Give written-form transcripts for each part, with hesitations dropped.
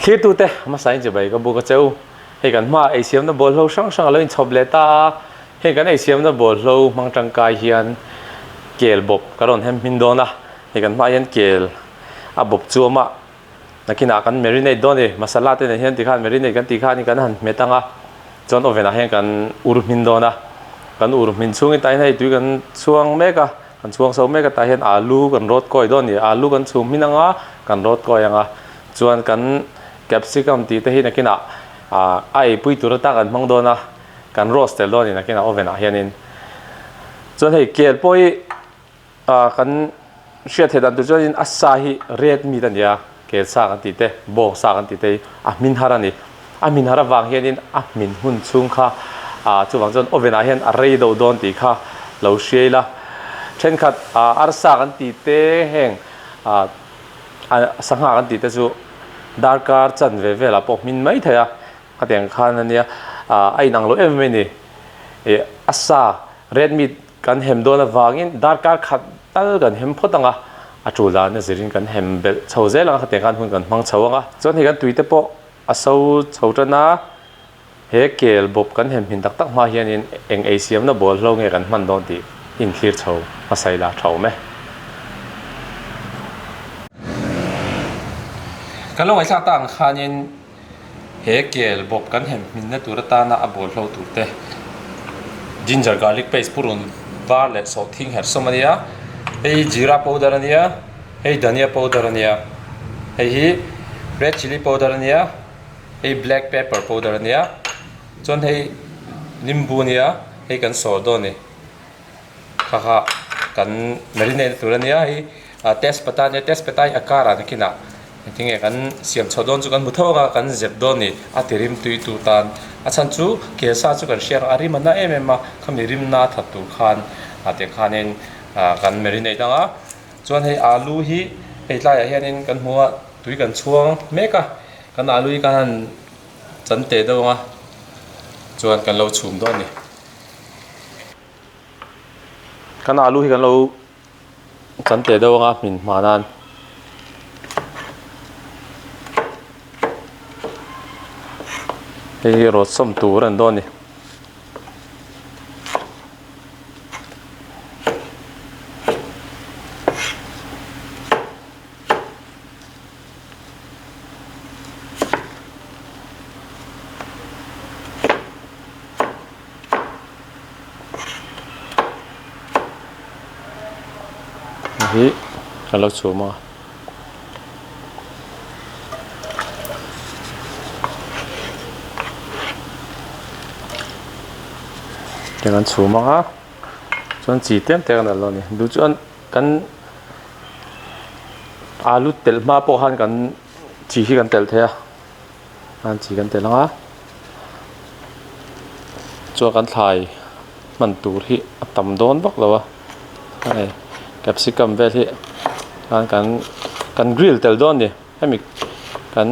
Thlirtute hmasa in chibai ka buk a che u. Hei kan hmaah eisiamna bawlhlo hrang hrang a lo inchhawp leh ta a, hei kan eisiamna bawlhlo hmang tangkai hian kel bawp ka rawn hem hmin dawn a, hei kan hmaah hian kel a bawp chuam a, nakinah kan marinate dawn a ni, masala te nen hian tikhan marinate kan tih khan kan han hmet ang a, chuan oven ah hian kan ur hmin dawn a, kan ur hmin chhungin tah hian hei tui kan chhuang mek a, kan chhuang so mek a tah hian alu kan rawt kawi dawn a ni, alu kan chhum hmin ang a, kan rawt kawi ang a, chuan kan Capsicum tih te hi nakinah ah a eipui tur atan kan hmang dawn a, kan roast tel dawn a ni nakinah oven ah hianin. Chuan hei kel pawh hi ah kan hriat theih dan tur chuanin a sa hi red meat a ni a, kel sa kan tih te, bawng sa kan tih te hi a hmin har a ni. A hmin har avang hianin a hmin hun chhung kha ah chuvang chuan oven ah hian a rei deuh dawn tih kha lo hria ila. Thenkhat ah arsa kan tih te heng ah. A sangha kan tih te chu darkar chan ve velah pawh hmin mai thei a khatiang khan a nia ah a inang lo em em a ni ih a sa red meat kan hem dawn avangin darkar khat tal kan hem phawt ang a a tul dan a zirin kan hem belh chho zel ang a khatiang khan hun kan hmang chho ang a chuan hei kan tui te pawh a so chho tan a. He kel bawp kan hem hmin tak tak hma hianin eng ei siamna bawlhlo nge kan hman dawn tih inthlir chho hmasa ila tha awm e. Kan lo ngaihthlak tak ang khanin he kel bawp kan hem hminna tur atana a bawlhlo tur te ginger garlic paste purun var leh sawhthing herhsawm a nia, hei jeera powder a nia, hei dhania powder a nia, hei hi red chilli powder a nia. Hei black pepper powder a nia chuan hei nimbu a nia hei kan sawr dawn a ni kha kha kan marinate na tur a nia hei ah tezpata a nia tezpata hi a kar ah nakinah engtinge kan siam chhoh dawn chu kan hmu tho ang a kan zep dawn a ni a ti rim tui tur tan a chhan chu kelsa chu kan hriat ang a rim a na em em a khami rim na that tur khan ah tiang khanin ah kan marinate ang a chuan hei alu hi hei tlaiah hianin kan hmu a tui kan chhuang mek a. Kan alu hi kan han chan teh deuh ang a, chuan kan lo chhum dawn a ni. Kan alu hi kan lo chan teh deuh ang a hmin hma nan. Hei hi rawt sawm tur a ni dawn a ni. Hi ka lo chhum a. Tiang an chhum ang a chuan chi tlem te kan lo a ni duh chuan kan alu telh hma pawh khan kan chi hi kan telh thei a an chi kan telh ang a chuan kan thlai hman tur hi a tam dawn vak lo a hei capsicum vel hi khan kan kan grill tel dawn a ni hemi kan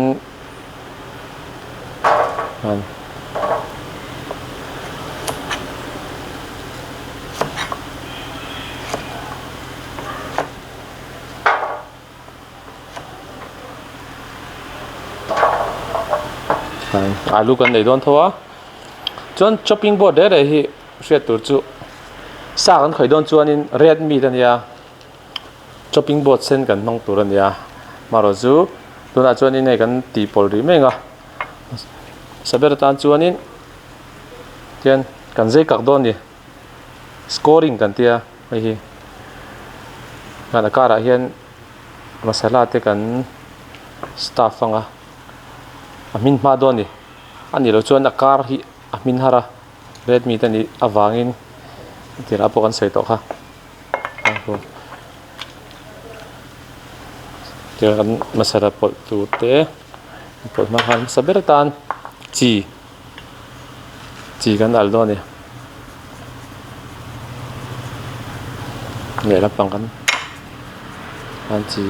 alu kan nei dawn tho a chuan chopping board reh reh hi hriat tur chu sa kan khawih dawn chuanin red meat a nia. Chopping board sen kan hmang tur a ni a marawh chu tunah chuanin hei kan tih pawlh rih mek a saber atan chuanin tian kan zai kak dawn a ni scoring kan tia hei hi a karah hian masala te kan stuff ang a a hmin hma dawn a ni a nih loh chuan a kar hi a hmin har a red meat a nih avangin tirah pawh kan sawi tawh kha. Tiang masala pawlh tur te pawlh hma khan hmasa ber atan chi chi kan al dawn a ni lehlam pang kan an chi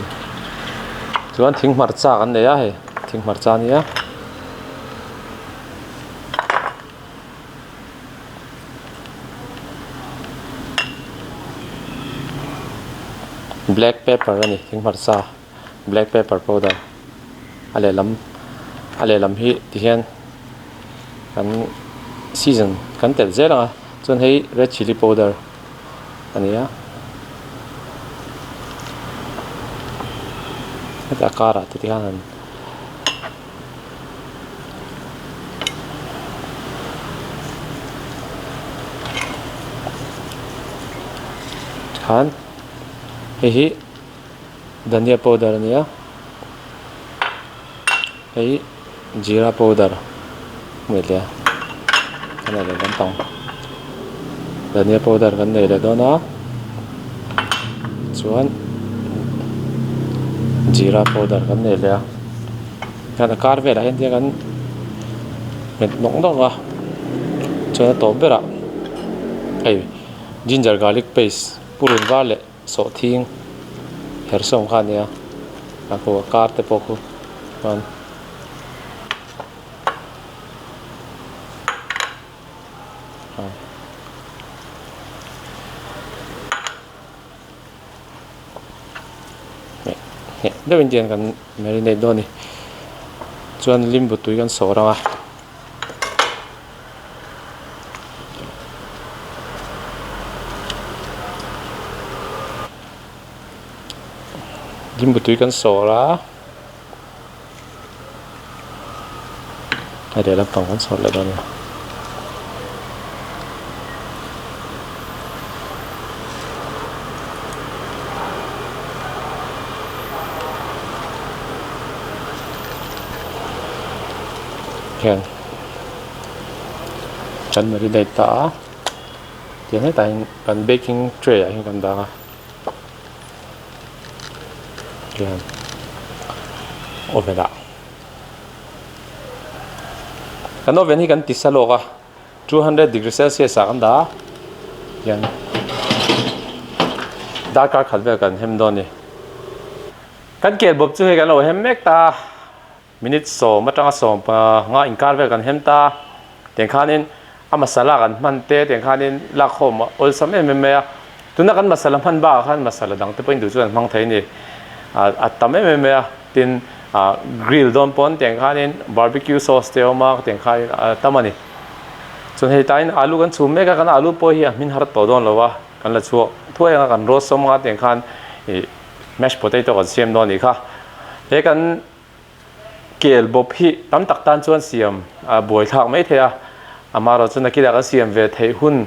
chuan thing hmarcha kan nei a hei thing hmarcha a nia. Black pepper a ni thing hmarcha black pepper powder a lehlam. A lehlam hi tihian kan season kan telh zel ang a chuan hei red chilli powder a ni a heta a karah te tikhan han Khan hei hi dhania powder a ni a hei jeera powder a ni leh a a nei leh lampang dhania powder kan nei leh dawn a chuan jeera powder kan nei leh a. Hian a kar velah hian tiang an nghet nawk nawk a chuan a tawp berah hei ginger garlic paste purun var leh sawhthing herhsawm kha a nia a khu a kar te pawh khu chuan. Hneh deuhin tiang kan marinate dawn a ni chuan limbu tui kan sawr ang a. Limbu tui kan sawr a a lehlam pang kan sawr leh dawn a ni. Hian kan marinate ta a tiang hetah hian kan baking tray ah hian kan dah a. Hian oven ah kan oven hi kan ti sa lawk a 200 degree celsius ah kan dah a hian darkar khat vel kan hem dawn a ni kan kel bawp chu hei kan lo hem mek ta a. Minute sawm atanga sawm nga inkar vel kan hem ta a, tiang khanin a masala kan hman te tiang khanin lak khawm a awlsam em em mai a, tuna kan masala hman bakah khan masala dang te pawhin duh chuan an hmang thei a ni, a tam em em mai a, tin grill dawn pawn tiang khanin barbecue sauce te a awm a tiang khanin a tam a ni. Chuan hei tain alu kan chhum mek a, kan alu pawh hi a hmin har tawh dawn lo a, kan la chhuak thuai ang a, kan roast sawm anga tiang khan ih mashed potato kan siam dawn a nih kha, he kan. Kel bawp hi tam tak tan chuan siam a buai thlak mai thei a, amaherawh chu nakinah kan siam ve theih hun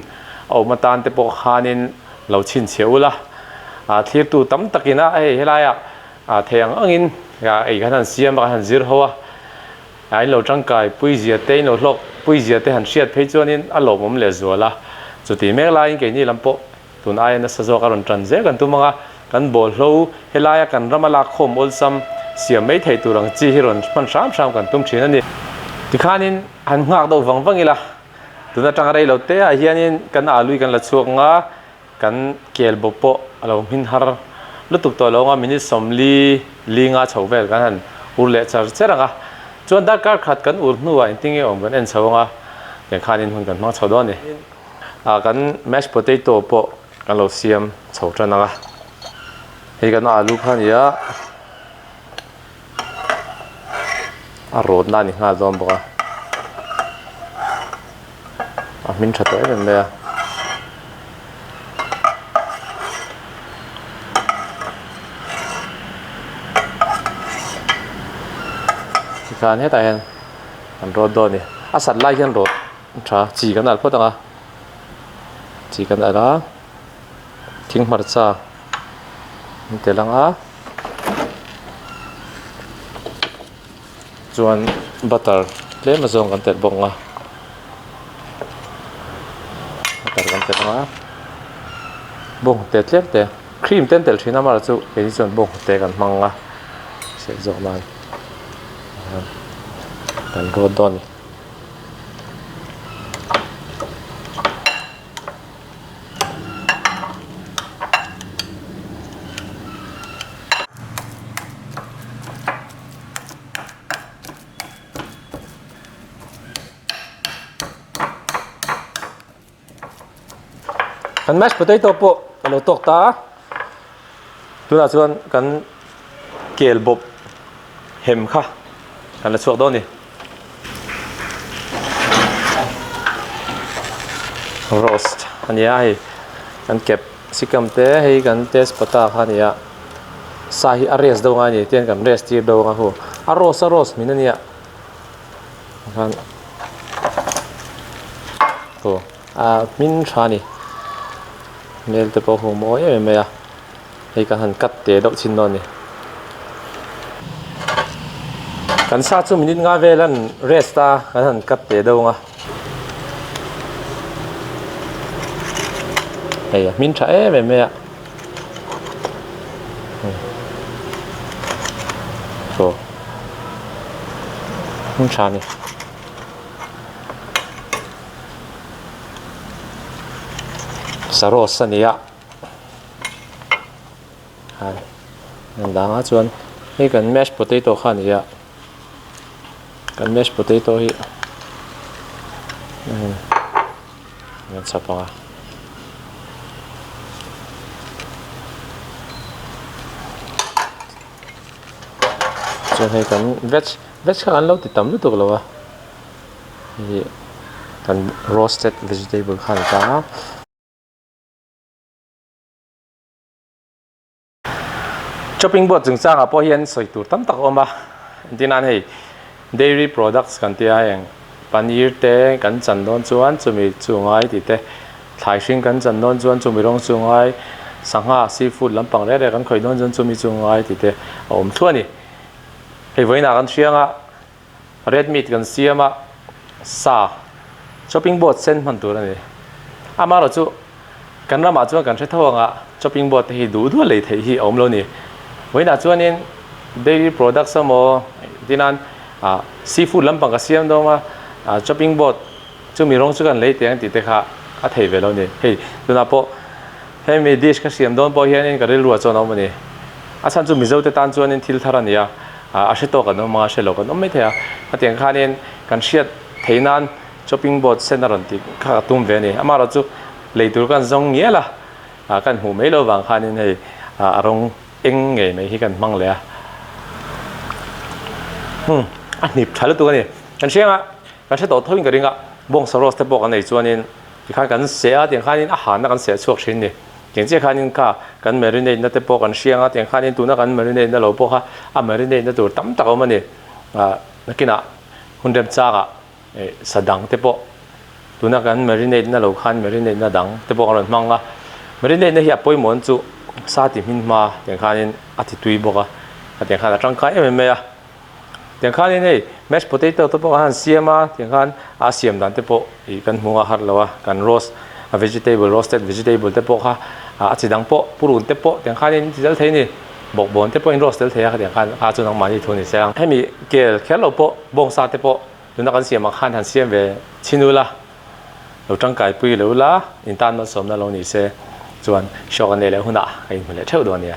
a awm atan te pawh khanin lo chhinchhiah ula, thlirtu tam takin a hei helaiah thei ang angin ei khan han siam a kan han zir ho a, in lo tangkai puizia te in lo hlawk puizia te han hriat phei chuanin a lawmawm lehzual a, chuti mek laiin keini lam pawh Tun aia nasa zawk a rawn tan zel kan tum ang a, kan bawlhlo helaia kan rama lak khawm awlsam siam mai thei tur ang chi hi rawn hman hram hram kan tum thin a ni. Tikhanin han nghak deuh vang vang ila, tun atanga rei lo te ah hianin kan alui kan la chhuak ang a, kan kel bawp pawh a lo hmin har lutuk tawh lo ang a, minute sawmli li nga chho vel kan han ur leh char cher ang a, chuan darkar khat kan ur hnuah engtin nge awm kan en chho ang a, tiangkhanin hun kan hmang chho dawn a ni. Ah kan mashed potato pawh kan lo siam chho tan ang a hei kan alu kha a ni a a rawt na a ni nghal dawn bawk a a hmin tha tawh em em mai a. Tikhan hetah hian an rawt dawn a ni a sat lai hian rawt Tha chi kan alh phawt ang a chi kan alh a thing hmarcha an tel ang a chuan butter tlem azawng kan telh bawk ang a butter kan telh ang a bawnghnute tlem te cream te an telh thin a amaherawhchu keini chuan bawnghnute kan hmang ang a hriat zawk nan kan rawt dawn a ni. Kan mashed potato pawh a lo tawk ta a, tunah chuan kan kel bawp hem kha kan la chhuak dawn a ni. Roast a nia hei kan capsicum te hei kan tezpata kha a ni a sa hi a rest deuh ang a ni tihian kan rest tir deuh ang a hu a roast a roast hmin a nia khan aw a hmin tha a ni hmel te pawh a hu mawi em em mai a hei kan han cut teh deuh chhin dawn a ni kan sa chu minute nga vel an rest a kan han cut teh deuh ang a. Hei a hmin tha em em mai a chaw hmin tha a ni saros a ni a a dangah chuan hei kan mashed potato kha a ni a. Kan mashed potato hi kan chhap ang a. Chuan hei kan veg veg kha kan lo ti tam lutuk lo a hei kan roasted vegetable kha a ni ta a. Chopping board chungchangah pawh hian sawi tur tam tak a awm a, engtin nan hei dairy products kan tia heng paneer te kan chan dawn chuan chumi chu ngai tih te, thlai hring kan chan dawn chuan chumi rawng chu ngai, sangha seafood lampang reng reng kan khawih dawn chuan chumi chu ngai tih te a awm thluah a ni. Hei vawiinah kan hriang a. Red meat kan siam a, sa chopping board sen hman tur a ni. Amaherawh chu kan ramah chuan kan hre tho ang a, chopping board te hi duh duh a lei theih hi a awm lo ni. Vawiinah chuanin dairy products emaw tinan ah seafood lampang ka siam dawn a, ah chopping board chumi rawng chu kan lei teh ang tih te kha a thei ve lo ni. Hei tunah pawh hemi dish ka siam dawn pawh hianin ka rilruah chuan a awm a ni. A chhan chu Mizo te tan chuanin thil thar a ni a, a hre tawk an awm ang a, hre lo kan awm mai thei a. Hetiang khanin kan hriat theih nan chopping board sen a rawn tih kha ka tum ve a ni. Amaherawh chu lei tur kan zawng ngial a, kan hmuh mai lo vang khanin hei a rawng eng ngei mai hi kan hmang leh a. Umm a hnip tha lutuk a ni. Kan hriang a, kan hre tawh tho in ka ring a, bawngsa roast te pawh kan nei chuanin tikhan kan seh a, tiang khanin a hanna kan seh chhuak thin a ni. Tiang chiah khanin kha kan marinate na te pawh kan hriang a, tiang khanin tuna kan marinate na lo pawh kha a marinate na tur tam tak a awm a ni. Ah nakinah hun remchangah eh sa dang te pawh tuna kan marinate na lo khan marinate na dang te pawh kan rawn hmang a. Marinate na hi a pawimawh chu sa ti hmin hma tiang khanin a ti tui bawk a, tiang khan a tangkai em em mai a. Tiang khanin hei mashed potato te pawh kan han siam a, tiang khan a siam dan te pawh ih kan hmu a har lo a, kan roast a vegetable roasted vegetable te pawh kha a chi dang pawh purun te pawh tiang khanin ti tel thei a ni, bawkbawn te pawhin roast tel thei a khatiang khan kha chu nangmahni thu a ni se ang. Hemi kel kher lo pawh bawngsa te pawh tuna kan siam ang khan han siam ve chhin ula, lo tangkai pui lo ula, in tan malsawmna lo ni se chuan show kan neih leh hunah ka inhmu leh theuh dawn nia.